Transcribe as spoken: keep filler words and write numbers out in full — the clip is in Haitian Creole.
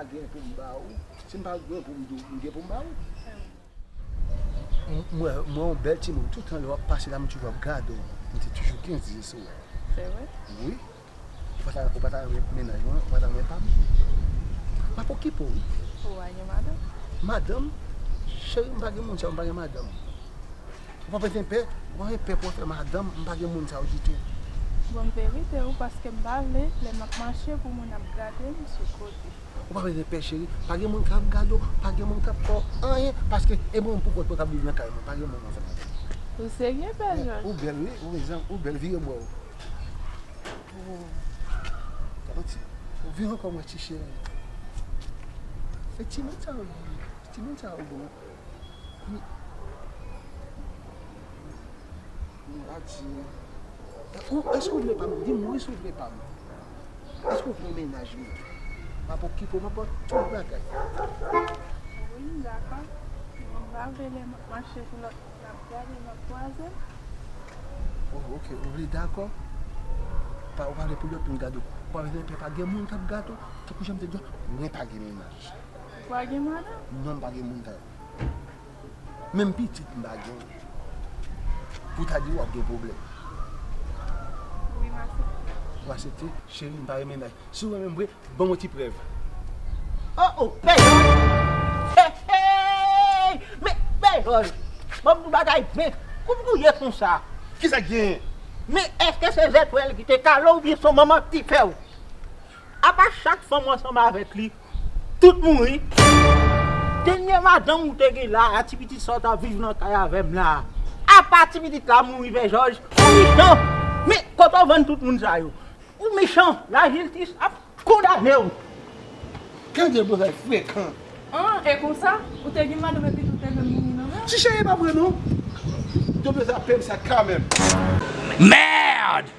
Gen pou m ba ou. Si m pa gen pou m di w, m gen pou m ba ou. M wè, m wè yon bèl timoun. Tout tan lè w ap pase la, m toujou ap gade w. M te toujou gen zye sou ou. Se vre? Wi. Ou pa ta, ou pa ta renmen mennaj mwen, ou pa ta renmen pa m. M ap okipe w, wi. Ou pa gen madanm? Madanm? Cheri, m pa gen moun sa, m pa gen madanm. Ou pa bezwen pè, ou pa bezwen pè pou w fè madanm, m pa gen moun sa yo ditou. Bon, m verite wi, paske m pa vle, lè m ap mache pou moun ap gade m sou kote. Ou pa bezwen pè cheri, pa gen moun k ap gade w, pa gen moun k ap fè w anyen, paske e mwen menm pou kont mwen k ap viv nan kay mwen, pa gen moun ansanm avè m. Ou serye, Pè Jòj? Ou bèl wi, ou rezon, ou bèl, vire m wè w. Oh. Gade ti, ou vire ankò m wè ti cheri. E ti moun sa yo, ti moun sa yo bon. Adye. Ou, èske ou vle pa m? Di m wi si ou vle pa m. Èske ou vle mennaj mwen? M ap okipe w, m ap ba w tout bagay. Wi, m dakò. Men m pa vle lè m ap mache pou lòt moun ap gade m, ap kwaze m. Oh, ok, ou vle dakò? Pa, ou pa vle pou lòt moun gade w. Ou pa vle pè, pa gen moun k ap gade w. Tankou jan m te di w, mwen pa gen mennaj. Ou pa gen madanm? Non, m pa gen moun sa yo. Menm pitit m pa gen. Pou ta di w ap gen pwoblèm. Wi, m aksepte. Ou aksepte? Cheri, m pa gen mennaj. Si w renmen m vre, ban m yon ti prèv. Oh, oh, Pè Jòj! Hey, hey! Men, Pè Jòj, ban m yon bagay, men, kòman w ye konsa? Kisa k genyen? Men, èske se zètwèl ki te kale w oubyen se yon manman ki fè w? Apa chak fanm ou ansanm avèk li, tout mouri. Dènye madanm ou te gen la a, ti pitit sa w t ap viv nan kay avè m la a. Apa ti pitit la mouri, Pè Jòj, ou mechan. Men kote w vann tout moun sa yo? Ou mechan, lajistis ap kondane w. Gade bozay frekan. An, e konsa, ou te gen madanm epi tou te vle mouri nan men w? Ti cheri, e pa vre non. Dobleza pè m sa kanmenm. Merde!